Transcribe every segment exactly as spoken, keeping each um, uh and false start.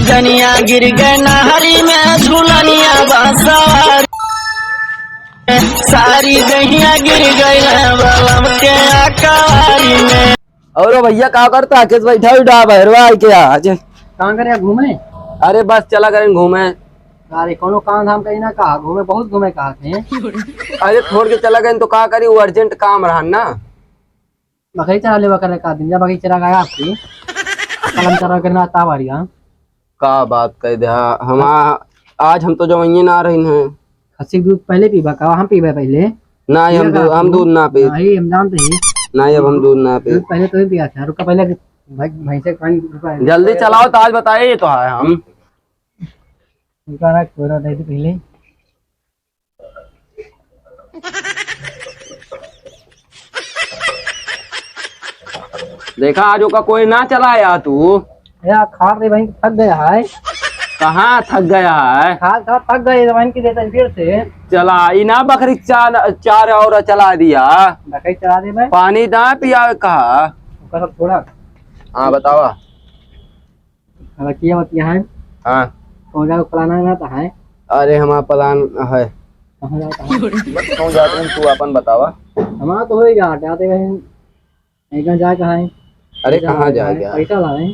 जनिया गिर गए नहरी में, झूलनिया बा सवारी। सारी दहिया गिर गई बलम के अकवारी में। और भैया, का करता है? किस बैठा हुई डा बहरवा आई के आज? कहाँ करे घूमे? अरे, बस चला करें घूमे। अरे, कोनो काम धाम कहीं ना कहा, घूमे, बहुत घूमे कहा थे। अरे, छोड़ के चला गए तो का करी, वो अर्जेंट काम रहा ना। बकरी चरा लेवा करे का दिन, जा बकरी चरा गया आपकी। कलम चरा के ना तावारी, हाँ। का बात कह दे, हाँ, हम आ-, आज हम तो जवाइये ना रही हैं। खस्सी के दूध पहले पीबा का, हम पीबे पहले? नहीं, हम पीबे दूध, का हम तू? दूध ना पी। नहीं, हम जानते ही। नहीं, अब हम दूध ना पी। दूध पहले तो ही पिया था, रुका पहले भाई, भैंसे के पानी रुका है। जल्दी चलाओ तो आज बताए ये तो है हम। रुका ना, कोरा दे दे पहले। देखा, आज ओका कोई ना चलाया तू। यार, खार दे भाई, थक गया है। कहाँ थक गया है? खार, खार थक गए, जवान की देता है फिर से। चला, ई ना बकरी चार, चार और चला दिया। बकरी चला दे भाई। पानी ना पियावे कहा। ओकर सब छोड़ा। हाँ, बतावा। अब किया बतिया है? हाँ। कौन जाओ plan है ना तो है? अरे, हमारा plan है। कहाँ जाओ तो है? बस कौन जात हूँ, तू अपन बतावा। हमारा तो हो ही जा, जाते हैं। एक जाए कहाँ है? अरे, पैसा कहाँ लावे जाए है, क्या? पैसा लावे।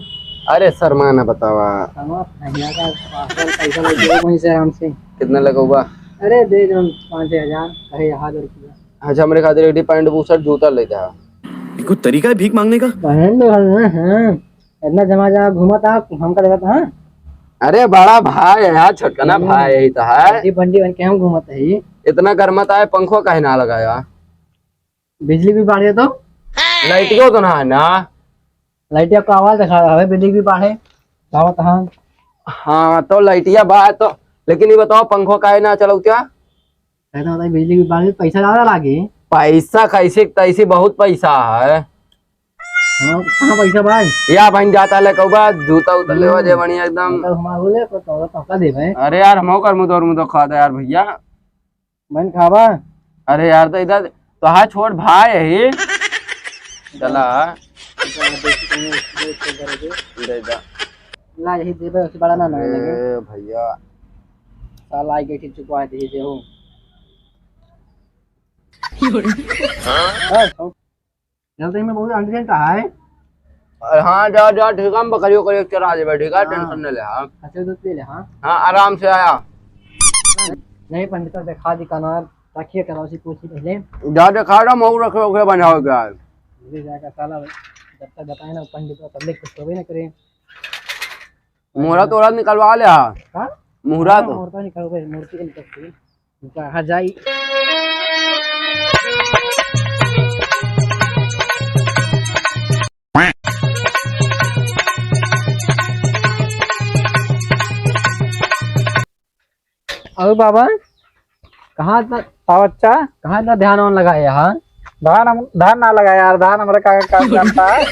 अरे, शर्मा ना बतावा। शर्मा नहीं आता, पासवर्ड पैसा लग गया वहीं से आराम से। कितना लगोगा? अरे, दे दो पाँच छः हजार, कहे हजार रुपया। अच्छा, हमरे खातिर एक pant, बुशर्ट, जूता ले जा। ये कोई तरीका है भीख मांगने का? पहन लो, हाँ, हाँ। इतना जमा जमा घूमत आ, हमका देखत, हाँ? अरे बड़ा भाई है यार, छोटकना हम्म। भाई यही तो है। बंडी बंडी बन के हम घूमत है। इतना गर्मत आए, पंखो काहे ना लगाया? बिजली भी बढ़े तो? लाइटियो तो ना है ना। लाइटिया को आवाज दिखा रहा है, बिजली भी बढ़े। आवत हाँ। हाँ, तो लाइटिया बा तो, लेकिन ये बताओ, पंखो काहे ना चलौतिया? कहता होता है, बिजली के बिल में पैसा ज्यादा लागे। पैसा कैसे तैसे बहुत पैसा है। हाँ, कहाँ पैसा भाई? या बहन जाता ले कहूबा, जूता उता लेवा जे हम्म। बढ़िया एकदम। मतलब हमार बोले, तो तोरा तो का देबे? अरे यार, हमहू कर मुदोर मुदो खा दे यार भैया। बहन खाबा? अरे यार, तो इधर तो हाँ, छोट भाई है ही। चला। दे दा। ला, यही देबे, उससे बड़ा ना, ना लगे। ए भैया। साला आई गई थी, चुपवा दे, दे हो। हाँ, जल्दी में बहुत urgent है। अरे हाँ, जा, जा, ठीक है, हम बकरियों को एक चरा देबे, ठीक है, हाँ। Tension न ले, हाँ। अच्छा, दूध पी ले, हाँ। हाँ, आराम से आया। नहीं, पंडित, देखा दी कनार, रखिए कनार से पूछी पहले। जा, देखा रहा, मऊ रखे, ओके बनाओ क्या? ले जाएगा साला, जब तक बताए ना पंडित, तब तक कुछ होबे ना करे। मोहरा तोरा निकलवा ले, हाँ। हाँ? मोहरा हाँ, तो। मोहरा निकलवे, मूर्ति के निकलती। कहाँ जाई? अरे बाबा, कहाँ इतना, हाँ बच्चा। कहाँ इतना ध्यान वान लगाए यहाँ? धान हम, धान ना लगाए यार, धान हमरे का, का जानता है?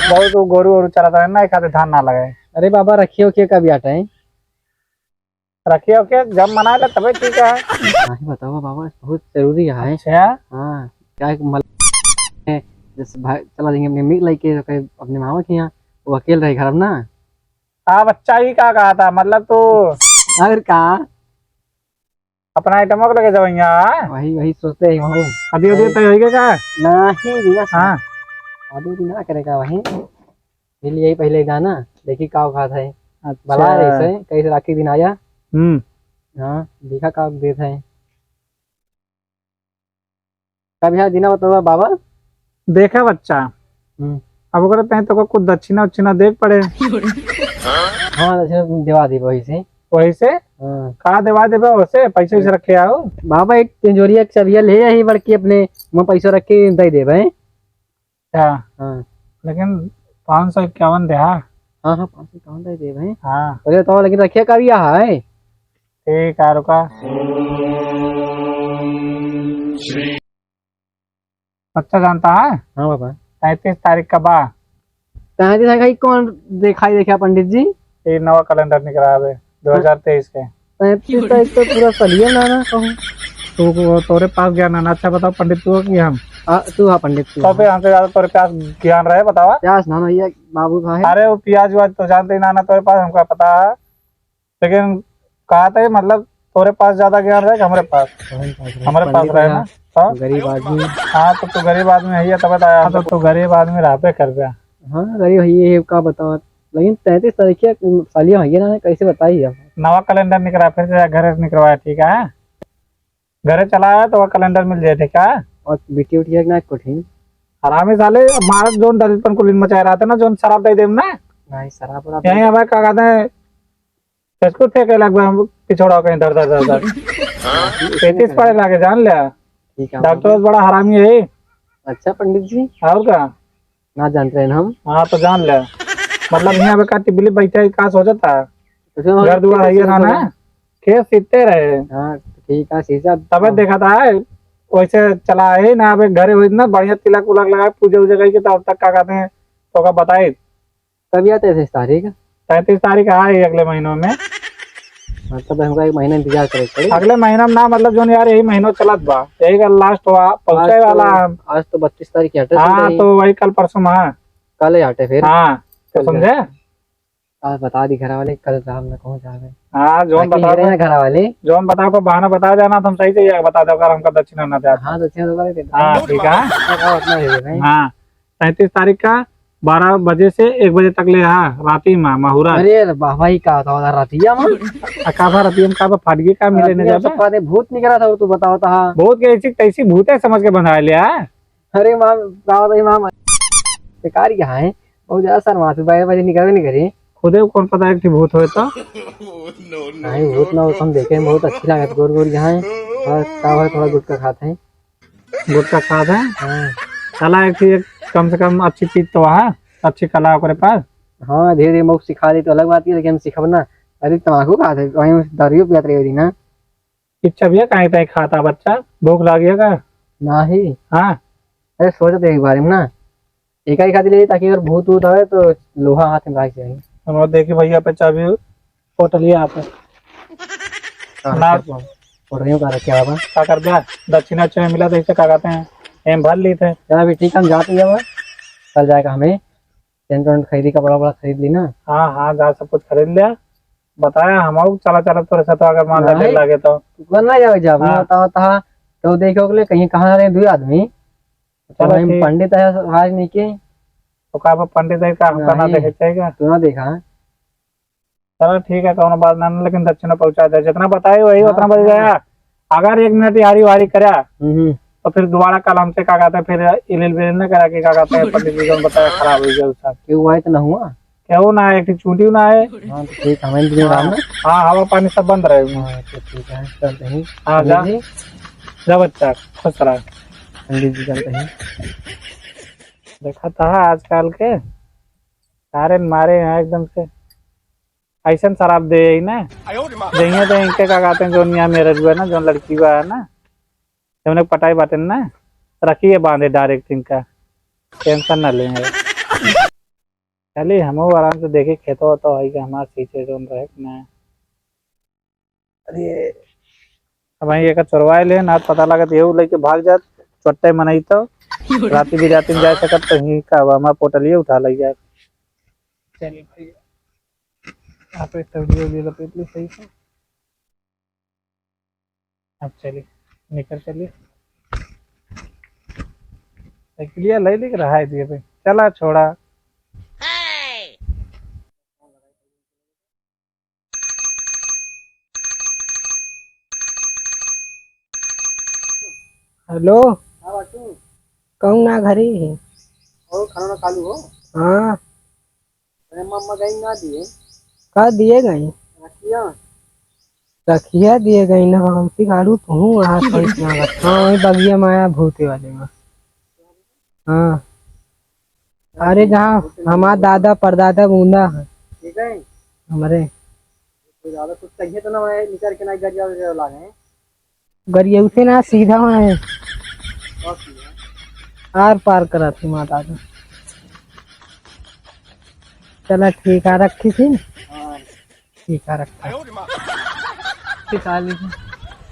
बहुत वो गोरू वोरू चलत रहे ना, एक आधे धान ना लगाए। अरे बाबा, रखियो के कभी आटे? रखिए, ओके, जब मना ले तबे ठीक है। नहीं बताओ बाबा, बहुत जरूरी है। अच्छा। हाँ, क्या है, मल-, जैसे भाई चला जाएंगे अपने मिल लेके, तो कहीं अपने मामा के यहाँ, वो अकेले रहे घर में ना। हाँ बच्चा, ही का कहा था, मतलब तू और का? अपना आइटम को लेके जाओ यहाँ। वही, वही सोचते हैं वहाँ। अभी, अभी वही। तय होइगे का? नहीं भैया, हाँ। अभी भी ना करेगा वही। मिल यही पहले गाना, देखी का खात है। अच्छा। भला रहे से, कैसे राखी दिन आया। हम्म। हाँ, देखा का देत है। का भैया दिना बतावा बाबा। देखा बच्चा, हम्म। अब ओकरे तहे तो कुछ दक्षिणा उक्षिणा देख पड़े। हाँ, दक्षिणा देवा दी वही से। वही से? हाँ। का देवा देबे वैसे? पैसे वैसे रखे आओ। बाबा एक तिजोरिया के चबिया ले आई बड़की अपने, मैं पैसा रख के दे देबे। अच्छा। हाँ। लेकिन पाँच सौ इक्यावन दे, हाँ। हाँ, हाँ, पाँच सौ इक्यावन दे दे भाई। हाँ। अरे तो लेकिन रखिया का भी है। ठीक है, रुका। अच्छा जानता है? हाँ बाबा। तैंतीस तारीख का बा। तैंतीस तारीख का कौन दिखाई देखा पंडित जी? ये नवा कैलेंडर निकला है दो हज़ार तेईस के। तैंतीस तारीख तो पूरा सलिए ना, ना कहूँ। तो वो तोरे पास गया ना, ना। अच्छा बताओ पंडित, तू कि हम? आ, तू हा पंडित, तू तो हा। फिर हमसे ज्यादा तोरे पास ज्ञान रहे, बतावा। प्यास ना, ना, ये बाबू का है। अरे, वो प्याज व्याज तो जानते ही ना, ना तोरे पास, हमका पता है। लेकिन कहा थे, मतलब, तोरे पास ज्यादा ज्ञान रहे कि हमरे पास? तोहरे पास रहे। हमरे पास पंडित रहे भैया, ना, तो? गरीब आदमी। हाँ, तो तू गरीब आदमी है, ये तब बताया। हाँ, तो तू गरीब आदमी रहबे करबे। हाँ, गरीब है, ये का बताओ। लेकिन तैंतीस तारीख के सालिया है ना, कैसे बताई अब? नवा कैलेंडर निकला, फिर से घरे से निकलवाया, ठीक है? घरे चला आया तो वह कैलेंडर मिल जाए, ठीक है? और बिटिया उटिया ना कठिन। हरामी साले, मारत जोन दलितपन कुलीन मचाए रहते ना, जोन शराब दे देम ना। नहीं, शराब उराब यहीं नहीं। हमें का कहते हैं, इसको फेंके लग गए हम पिछोड़ा कहीं धर, धर, धर, धर। पेचिस पड़े लागे, जान ले। ठीक है, डॉक्टर बाबा। बड़ा हरामी है। अच्छा पंडित जी। और का? ना जानते हैं हम। हाँ, तो जान ले। मतलब, यहाँ पे का टिबली बैठे है, का सोचता है? तो फिर घर दुआर है ये ना, ना? खेत सीते रहे। हाँ, ठीक है, सीसा। तबे देखा था, वैसे चला है ना, अब एक घरे हुई ना, बढ़िया तिलक उलक लगा, पूजा उजा करके, तब तक का कहते हैं, तो का बताई। कब आते हैं इस तारीख? पैंतीस तारीख है अगले महीनों में। हाँ, तब हमका एक महीना इंतजार करे के पड़ी। अगले महीना में ना, मतलब, जोन यार, यही महीनों चलत बा, यही का लास्ट हुआ, पहुँचे आज तो, वाला हम। आज तो बत्तीस तारीख है, हाँ, तो वही कल परसों में है। कल ही हटे फिर। हाँ, तो कल समझे? जाए। आज बता दी घर वाले, कल शाम में कहूँ जावे। हाँ, जोन बाकी बता मेरे दो। यहाँ घर वाले। जोन बता को बहाना बता देना, तुम सही से ये बता दो, अगर हमका दक्षिणा ना दे। हाँ, दक्षिणा तो कर देते। हाँ, ठीक है। हाँ, उतना दे दे भाई। हाँ, पैंतीस तारीख का बारह बजे से एक बजे तक ले, हाँ, राती में, महुरा। अरे बाबा, ही का था उधर रतिया में? आ, का बा रतिया में, का बा फाटगी का मिले न रतिया में जाबे? सब कहते भूत निकला था, वो तू बताओ तो, हाँ। भूत के ऐसी तैसी भूत है समझ के बंधा लिया। अरे माम, का बताई माम, बेकार यहाँ है, बहुत ज्यादा शर्मात है, बारह बजे निकलबे नहीं करी। खुदे को कौन पता है कि भूत होए तो? नहीं, भूत ना हो, हम देखे हैं, बहुत अच्छी लागत, गोर गोर यहाँ है। और का भाई, थोड़ा गुटखा खाते हैं। गुटखा खाते हैं? हाँ। चला, एक ठे, एक कम से कम अच्छी चीज तो वहाँ, अच्छी कला ओकरे पास। हाँ, धीरे धीरे मौक सिखा दे तो अलग बात है, लेकिन हम सिखब ना। अरे, तमाकू खाते हैं, वहीं दारू पियत रहे ना। इच्छा भैया, काहे ताई खाता बच्चा? भूख लागी है का? नाही। हाँ। अरे, सोचत है एक बारे में ना, एका ही खातिर ले, ताकि अगर भूत वूत आवे तो लोहा हाथ में रख जाए। हम देखी भैया पे चाबी, होटल ही आप है। हाँ, ना। अच्छा, होटल ही का रखे आप हैं। का कर दिया? दक्षिणा चाहे मिला तो इसे का कहते हैं, एम भर ली थे। चला अभी ठीक है, हम जाते हैं अब। कल जाएगा हमें। टेंट वेंट खरीदी, कपड़ा वपड़ा खरीद ली ना? हाँ, हाँ, जा सब कुछ खरीद लिया। बताया हम आऊ चला, चला तोरे साथ, अगर मान ला नहीं। डर लागे तो। तू कर ना जावे जाब, हाँ। बताओ ता, तो देखो के लिए कहीं कहाँ रहे दो आदमी। चलो तो वहीं ठीक। पंडित है आज नहीं के। तो का बा पंडित है का हमका ना नहीं, देखे चाहेगा? तू ना देखा। चलो ठीक है, कौनो बात ना, लेकिन दक्षिणा पहुँचा दे, जितना बताए वही हाँ, उतना बज हाँ। गया। अगर एक मिनट यारी वारी करा, हम्म, हम्म। तो फिर दोबारा कल हमसे का कहते हैं, फिर इलिल बिलिल ना करा के का कहते हैं, पंडित जी को बताया खराब हो गया उसका। क्यों हुआ है तो ना हुआ? क्या वो ना है, एक ठो चूंटी ना है। हाँ, तो ठीक, हमें भी हाँ, राम ना। हाँ, हवा पानी सब बंद रहे। हाँ, तो ठीक है, चलते हैं। हाँ, जा। पंडित जी। जा बच्चा, खुश रहा। पंडित जी चलते हैं। देखा था आजकल के सारे मारे हैं एकदम से। ऐसन शराब दे ही ना। आयो रे माँ। जइहे तो इनके का कहते हैं, जोन यहाँ मेरे हुआ ना, जोन लड़की हुआ है ना, जौन एक पटाई बाटे ना, रखिए बांधे डायरेक्ट इनका, टेंशन ना लेंगे। चलिए हम आराम से देखिए खेतवा तो है कि हमार सींचे जोन रहे कि ना। अरे, अब वहीं एक चोरवाए ले ना, पता लगे तो यहू लेके भाग जात, चोट्टे मनई तो राती बिराती में जा सकत तो ही का, अब हमार पोटलिए उठा ले जाए। चलिए भैया, आप एक तौलिया उलिया लपेट ली सही से। अब चलिए, निकल चलिए। साइकिलिया ले लेके रहा है दिए पे। चला छोड़ा। हेलो। हाँ बाटू। कहूँ ना घरी है। और खाना ना खा लू हो? हाँ। अरे मम्मा गई ना दिए। का दिए गई? रखिया। रखिया दिए गई ना, हम सिखाड़ू तू हूँ, वहाँ थोड़ी सी ना रख। हाँ, वही बगिया में आया भूते वाले में। हाँ। अरे जहाँ हमार दादा परदादा बूंदा है। ठीक है। हमरे। कोई ज्यादा कुछ चाहिए तो ना, मैं निकल के ना गरिया वगैरह लागे। गरिया उठे ना, सीधा वहाँ है। और की है? आर पार करा थी माता का। चला ठीक है, रखी थी। हाँ। ठीक है, रखा। निकाल लीजिए।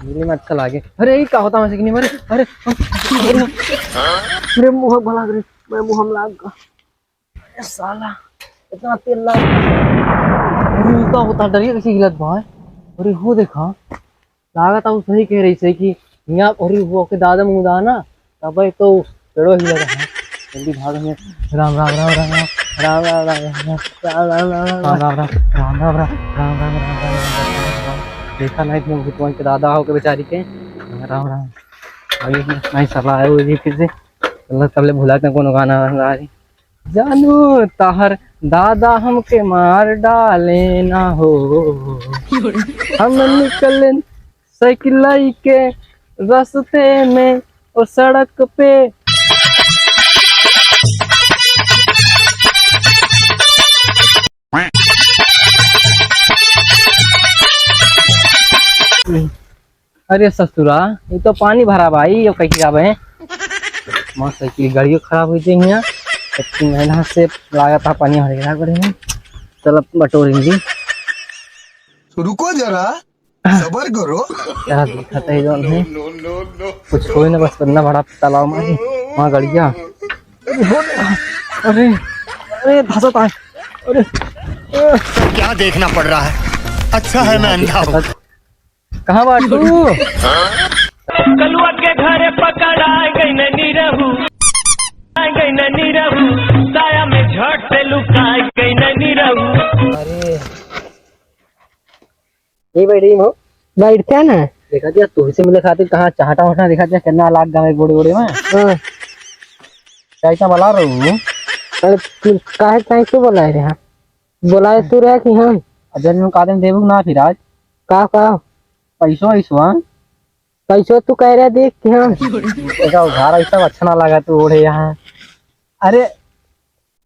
नीली में अच्छा लागे। अरे, ये का होता है, मशीन नहीं मरे? अरे, अरे, अरे मुँह भला रे, मैं मुँह में लाग गा। अरे साला, इतना तेल लाग। अरे ई का होता, डरिया कैसे हिलत बा? अरे हो देखा, लागत है उ सही कह रही से कि हियाँ, अरे वो के दादा मुदा ना, तब तो पेड़ो हिलत है। जल्दी भाग हियाँ। राम, राम, राम। देखा नहीं, इतने भूतवन के दादा हो के बेचारी के। राम, राम। अभी नहीं साला आए हुए जी फिर से। अल्लाह तबले भुला के कोनो गाना गा रही। जानू तहर दादा हमके मार डाले ना हो, हम निकले साइकिल के रस्ते में और सड़क पे। अरे ससुरा, ये तो पानी भरा बा, ये कैसे जाबे? मोटरसाइकिल गाड़ियों खराब हो जाए यहाँ। इतनी मेहनत से लागत है पानी भरे के रख पड़े हैं। चल अब बटोरेंगे। रुको जरा, सबर करो। क्या दिक्कत है जौन है? कुछ होई ना, बस इतना बड़ा तालाब में है, वहाँ गड़िया। अरे, अरे, धंसत है। अरे, क्या देखना पड़ रहा है? अच्छा है मैं अंधा हूँ। कहाँ बाटू? कलुआ के घरे पकड़ा गई न निरहू, आ गई न निरहू, साया में झट से लुका गई न निरहू। अरे, ये बैठी हो? बैठते हैं ना। देखा दिया, तू से मिले खातिर कहाँ चाहता होता, देखा दिया, कितना लाग गए गोड़े गोड़े में। हाँ। कैसा बला रहू? अरे, तू काहे, काहे क्यों बोला है रे? हाँ, बोला है तू रहा कि हाँ। अब जब हम कादम देबू ना फिर आज। का, का? पैसो, पैसो, हाँ? पैसो तू कह रहा देख कि हाँ। पैसा उधार, ऐसा अच्छा ना लगा तू ओढ़े यहाँ। अरे,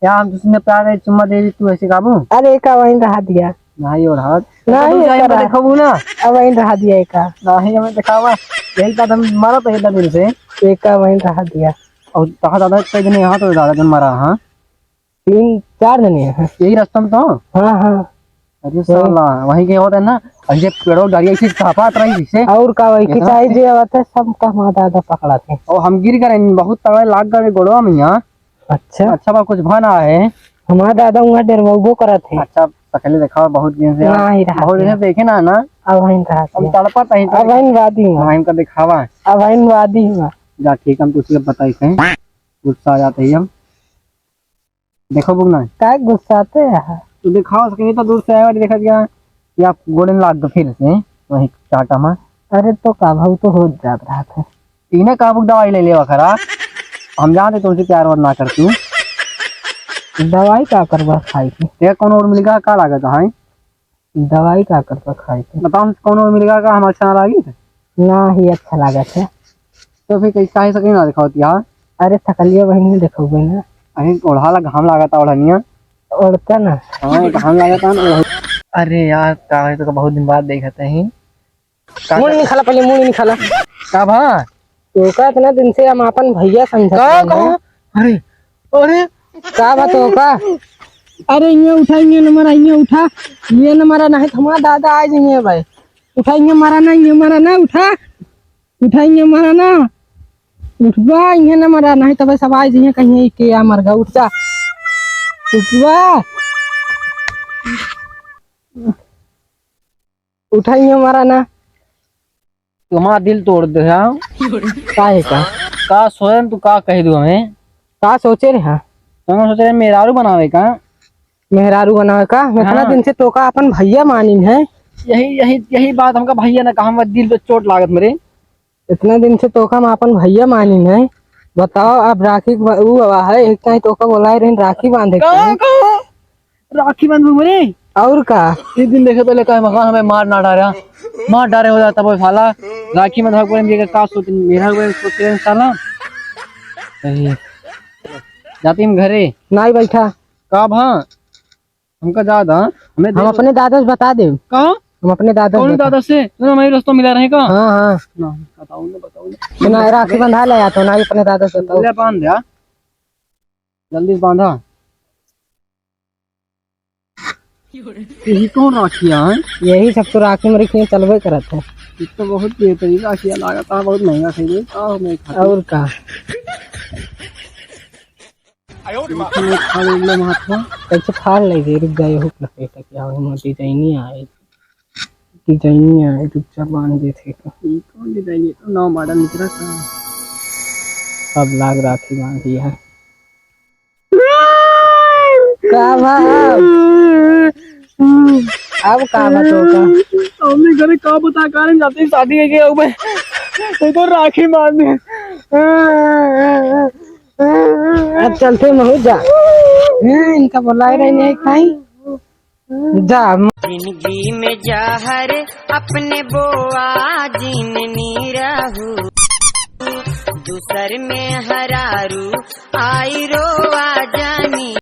या हम तुझसे प्यार है, चुम्मा दे दी, तू ऐसे काबू? अरे, एका वहीं रहा दिया। नहीं, और हाथ। नहीं, तू जाए एका मत रहा। देखबू ना। अब वहीं रहा दिया एका। नहीं, हमें दिखावा। यही कदम मारा था इतना दिन से। एका वहीं रहा दिया। और कहा दादा, कई दिन यहाँ तो दादा दिन मारा, हाँ? तीन, चार दिन यहाँ। यही रास्ता में तो? हाँ, हाँ। अरे हाँ। साला, वहीं के होते ना, और ये पेड़ों डरिया इसी कापात रही जिसे। और का, वही इतना खिंचाई जे आवत है, सब का माँ दादा पकड़ा थे। और हम गिर गए, बहुत तगड़े लाग गए गोड़वा में यहाँ। अच्छा। अच्छा बा, कुछ भा ना है। हमार दादा उहाँ डरवाबो करत है। अच्छा, पहले देखा बहुत दिन से, ना ही रहा बहुत दिन से है। देखे ना, ना। अब वहीं रहा हम है। तड़पत है। अब वहीं वादी हुआ। हाँ, इनका दिखावा। अब वहीं वादी हुआ। जा ठीक, हम तुझसे बताई थे। गुस्सा आ जाते ही हम। देखो बुक ना। का गुस्साते है? तू दिखावा सके तो दूर से आया, देखा गया। या गोड़न लाग गए फिर से, वही चाटा में। अरे तो का भाऊ तो हो जात रहा था। इन्हें का बुक दवाई ले लेवा खरा। हम जानते तुमसे प्यार और ना करती। दवाई का करबा खाई के? ये कौन और मिलेगा, का लागत है? दवाई का करबा खाई के? बताओ, कौन और मिलेगा का हम अच्छा ना लागी? ना ही अच्छा लागत है। तो फिर कैसे, काहे से कहीं ना दिखावत यार? अरे थकलिया बहन में देखोगे ना। अरे ओढ़ा ला, घाम लागत है ओढ़निया। ओढ़ता ना। हाँ, घाम लागत है ना, ओढ़-, अरे यार, का है तो बहुत दिन बाद देखत है। का मुंह कर- निकाला, पहले मुंह निकाला। का भा? तोका इतना दिन से हम अपन भैया समझत का, रहन का? हैं। अरे, अरे। का बा तोका? अरे, इन्हें उठा, इन्हें न मारा, इन्हें उठा। ये न मारा, नहीं तो हमारा दादा आ जाइए भाई। उठा, इन्हें मारा ना, इन्हें मारा ना, उठा। उठा, इन्हें मारा ना। उठबा, इन्हें न मारा, नहीं तो भाई सब आ जाइए, कहीं के आ मर गया, उठ जा। उठबा। उठाइए हमारा ना। तू हमारा दिल तोड़ दे, हाँ? काहे का? का सोचन तू का कह दू हमें? का सोचे रे, हाँ? तो हम सोचे रहे मेहरारू बनावे का। मेहरारू बनावे का? इतना हाँ। दिन से तोका अपन भैया मानिन है। यही, यही, यही बात हमका भैया ने कहा, हमका दिल पे चोट लागत मेरे। इतना दिन से तोका हम आपन भैया मानिन है। बताओ, अब राखी ब-, ऊ आवा है, एक टाइम तोका बोलाए रहिन राखी बांधे के कहाँ, है। कहाँ? राखी बांधू मरे? और का? एक दिन देखे तो लेका है मकान हमें मार ना डारा, मार डारे हो जाता वो साला। राखी में धक बोले, का सोच, मेरा वो सोच रहे हैं साला। सही। जाती हम घरे। नहीं बैठा। का भा? हमका याद है, हमें हम दे दो। अपने दादा से बता दे। का? हम अपने दादा से कौन बता दादा से? तू ना हमारे दोस्तों मिला रहे का? हाँ, हाँ। ना, बताओ ना, बताओ ना। सुना, राखी बंधा ले आ तो ना, अपने दादा से बताओ। ले बांध दे, हाँ। जल्दी से बांधा। यही कौन राखी है? यही सब तो राखी में रखी चलबे करत है। ये तो बहुत बेहतरीन राखी है, लागत है बहुत महंगा खरीदे। का हो मैं खाता? और का? देखो, फाड़ ले महात्मा, कैसे फाड़ ले दे, रुक जाए, हुक लपेट के आओ, हम डिजाइनिया आए, डिजाइनिया आए, रुक जा, बांध देथे तो। ई कौन डिजाइन है? तो नौ मॉडल निकला था। अब लाग राखी बांधी है। का भा? अब का बा तो का? हमने घरे का बता, कारण जाते ही शादी के गया हूँ मैं। इधर राखी बांधने। अब चलते महू जा। हाँ, इनका बुलाए रहे नहीं खाई। जा। जिंदगी में जहर अपने बोआ जिननी रहू, दूसर में हरारू आई रोआ जानी।